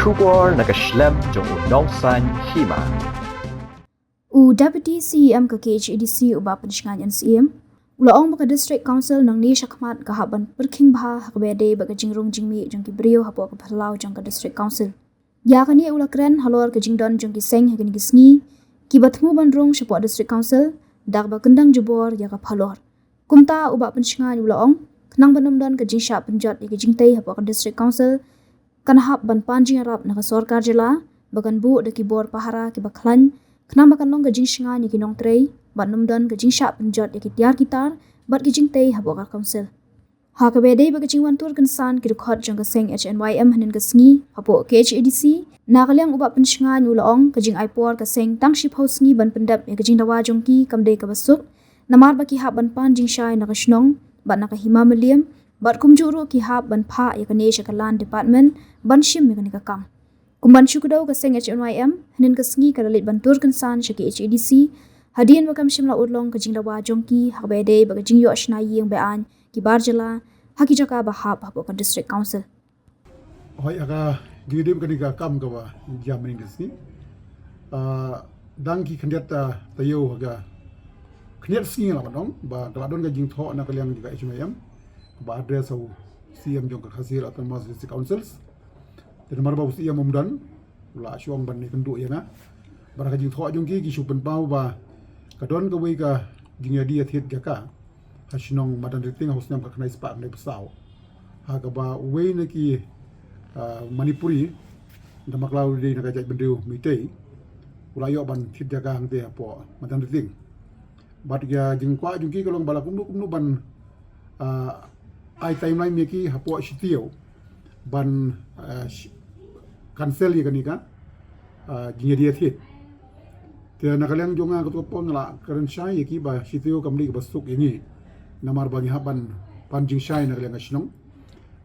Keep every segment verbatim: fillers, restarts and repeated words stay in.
Khubor na ka shlem jong u Nongsaiñ Hima. U Deputy C E M ka K H A D C, u Bah Pynshngaiñ N C M, u la ong ba ka District Council nangne shakhmat ka hap ban pyrkhing bha ha kaba ïadei bad ka jingrung jingmih jong ki briew hapoh ka phyllaw jong ka District Council. Ïa kane u la kren halor ka jingdon jong ki seng ha kine ki sngi kiba thmu ban rung shapoh District Council da kaba kyndang jubor ïa ka phalor. Kumta u Bah Pynshngaiñ u la ong, khnang ban ym don ka jingshah pynjot ïa ka jingtei hapoh ka District Council, kan hap ban pan jingïarap na ka sorkar jylla ba kan buh da ki bor pahara kiba khlaiñ, khnang ba kan long ka jingshngaiñ ïa ki nongtrei bad ym don ka jingshah pynjot ïa ki tiar ki tar bad ki jingtei hapoh ka council. Ha kaba ïadei bad ka jingwan tur kynsan ki dkhot jong ka seng H N Y M hynnin ka sngi hapoh K H A D C, na ka liang u Bah Pynshngaiñ u la ong ka jingai por ka seng tang shiphew sngi ban pyndep ïa ka jingdawa jong ki kam dei kaba suk, namar ba ki hap ban pan jingshai na ka shnong bad na ka hima mylliem, bad kumjuh ruh ki hap ban phah ïa kane sha ka Land Department ban shim ïa kane ka kam. Kum ban shu kdew, ka seng H N Y M hynnin ka sngi ka la leit ban tur kynsan sha K H A D C hadien ba kam shym la urlong ka jingdawa jong ki ha kaba ïadei bad ka jingïoh shna ïing ba-aiñ ki bar jylla ha ki jaka ba hap hapoh ka District Council. Hooid, ha ka jingïadei bad kane ka kam kaba jia mynnin ka sngi, ah, dang ki khyndiat, ah, taïew ha ka khyndiat sngi la ban ong ba ka la don ka jingthoh na ka liang jong ka H N Y M kaba address ha u C E M jong ka Khasi Hills Autonomous District Councils. Te namar ba u C E M um don, u la shu ong ban ïakynduh ïa nga. Bad ha ka jingthoh jong ki, ki shu pynpaw ba ka don kawei ka jingïadie ïathied jaka ha shnong Madanriting ha u snem khatkhyndai spah khyndaiphew saw, ha kaba uwei na ki, ah, Manipuri, da bakla u dei na ka jaitbynriew Meitei, u la ïoh ban thied jaka hangtei hapoh Madanriting. Bad ka jingkwah jong ki ka long ba la kumno kumno ban, ah, ai timeline ïa ki hapoh shi taïew ban, ah, sh-, cancel ïa kane ka, ah, jingïadie ïathied. Te na ka liang jong nga, katto katne por nga la kren shai ïa ki ba shi taïew kam dei kaba suk ïa ngi, namar ba ngi hap ban pan jingshai na ka liang ka shnong,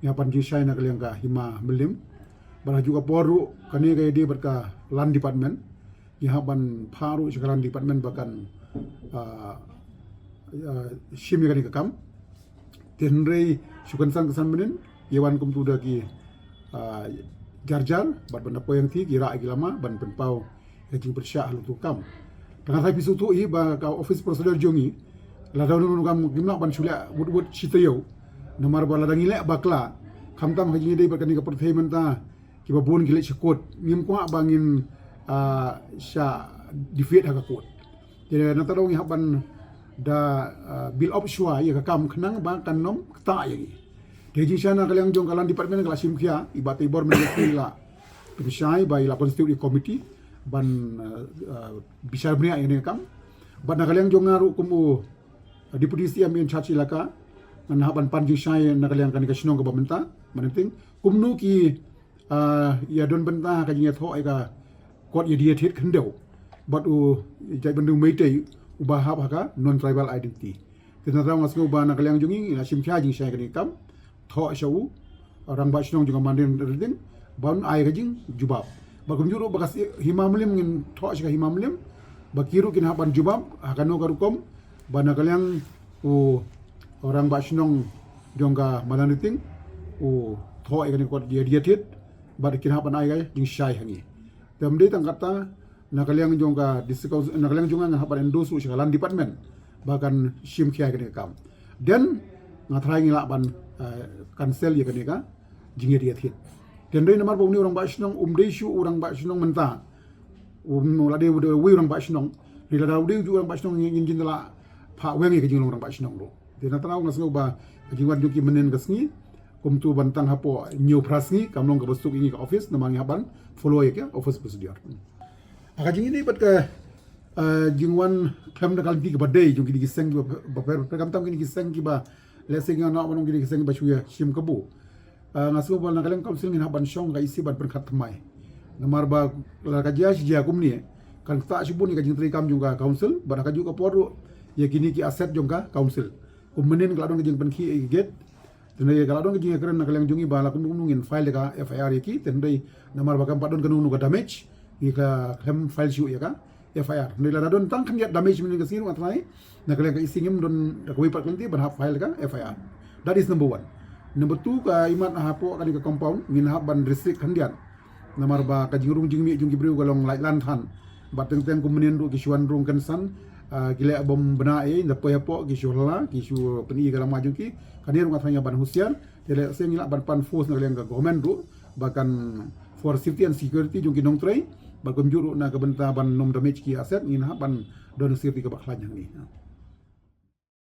ngi hap ban jingshai na ka liang ka hima mylliem. Bad ha kajuh ka por ruh, kane ka ïadei bad ka Land Department, ngi hap ban phah ruh sha ka Land Department ba kan, ah, ah, shim ïa kane ka kam. Te hynrei shu kynsan kynsan mynnin, ïa wan kumtu da ki, ah, jar jar bad ban da poi hangtei, ki rah ïa ki lama ban pynpaw ïa ka jingpyrshah halor utu u kam. Te nga tharai phi sngewthuh hi ba ka office procedure jong ngi, lada uno uno u kam ngim lah ban shu leh wut wut shi taïew, namar ba lada ngi leh bakla, khamtam ha ka jingïadei bad kane ka pyrthei mynta, kiba bun ki leit sha court, ngim kwah ba ngin, ah, shah defeat ha ka court. Te nangta ruh ngi hap ban da, ah, build up shuwa ïa ka kam khnang ba kan ym ktah ïa ngi. Te jingshai na ka liang jong ka Land Department ka la shim khia, i Bah Teibor mynta i la pynshai ba i la constitute ïa ka committee ban, ah, ah, bishar bniah ïa kane ka kam. Bad na ka liang jong nga ruh kum u, ah, Deputy C M in charge elaka, ngan hap ban pan jingshai na ka liang kane ka shnong kaba mynta, Madanriting. Kumno ki, ah, ïa don bynta ha ka jingïathoh ïa ka kot ïadie ïathied khyndew bad u jaitbynriew Meitei uba hap ha ka non tribal identity. Te nangta nga sngew ba na ka liang jong ngi la shim khia jingshai kane ka kam, thoh sha u rangbah shnong jong ka Madanriting ban ai ka jingjubab. Bad kumjuh ruh ba ka si-, hima mylliem ngin thoh sha ka hima mylliem ba ki ruh kin hap ban jubab ha kano ka rukom ba na ka liang u rangbah shnong jong ka Madanriting u thoh ïa kane ka kot ïadie ïathied bad kin hap ban ai ka jingshai ha ngi. Te ym dei tang katta, na ka liang jong ka District Council, na ka liang jong nga ngan hap ban endorse ruh sha ka Land Department ba kan shim khia ïa kane ka kam. Then nga tharai ngi lah ban, eh, cancel ïa kane ka jingïadie ïathied. Te hynrei namar ba une u rangbah shnong um dei shuh u rangbah shnong mynta, um la dei uwei u rangbah shnong. Hynrei lada u dei uwei u rangbah shnong, ngin, ngin da lah phah weng ïa ka jinglong rangbah shnong ruh. Te nangta nga sngew ba ka jingwan jong ki mynnin ka sngi, kumtu ban tang hapoh hynñiew phra sngi, kam long kaba suk ïa ngi ka office, namar ngi hap ban follow ïa ka office procedure. Ha ka jingïadei bad ka, eh, jingwan khlem da ka lynti kaba dei jong kine ki seng kiba, ba pher, pher, khamtam kine ki seng kiba, let's say, ngi ong, ngi ong kine ki seng kiba shu ïa shim kabu. Ah, nga sngew ba na ka liang council ngin hap ban shong ka E C ban pynkhat thymmai. Namar ba lada ka jia shi jia kumne, kan ktah shibun ïa ka jingtrei kam jong ka council, bad ha kajuh ka por ruh ïa kine ki asset jong ka council. Kum mynnin ka la don ka jingpynkhih ïa ki gate. Te hynrei ka la don ka jingkren na ka liang jong ngi ba la kumno kumno ngin file ïa ka F I R ïa ki, te hynrei namar ba kam pat don kano kano ka damage, ngi khlem file shuh ïa ka F I R. Hynrei lada don tang khyndiat damage mynnin ka sngi ruh nga tharai na ka liang ka E C ngim don da kawei pat ka lynti ban hap file ka F I R. That is number one. Number two, ka imat hapoh kane ka compound ngin hap ban restrict khyndiat Namar ba ka jingrung jingmih jong ki briew ka long laitlan than. Bad teng teng kum mynnin ruh ki shu wan rung kynsan, ah, ki leh bym bna ei, da poi hapoh ki shu hla, ki shu pyni ka lama jong ki. Kane ruh nga tharai ban husiar, te lehse ngi lah ban pan force na ka liang ka government ruh, ba kan for safety and security jong ki nongtrei, bad kumjuh ruh na ka bynta ban ym damage ki asset, ngin hap ban don safety kaba khlaiñ hangne.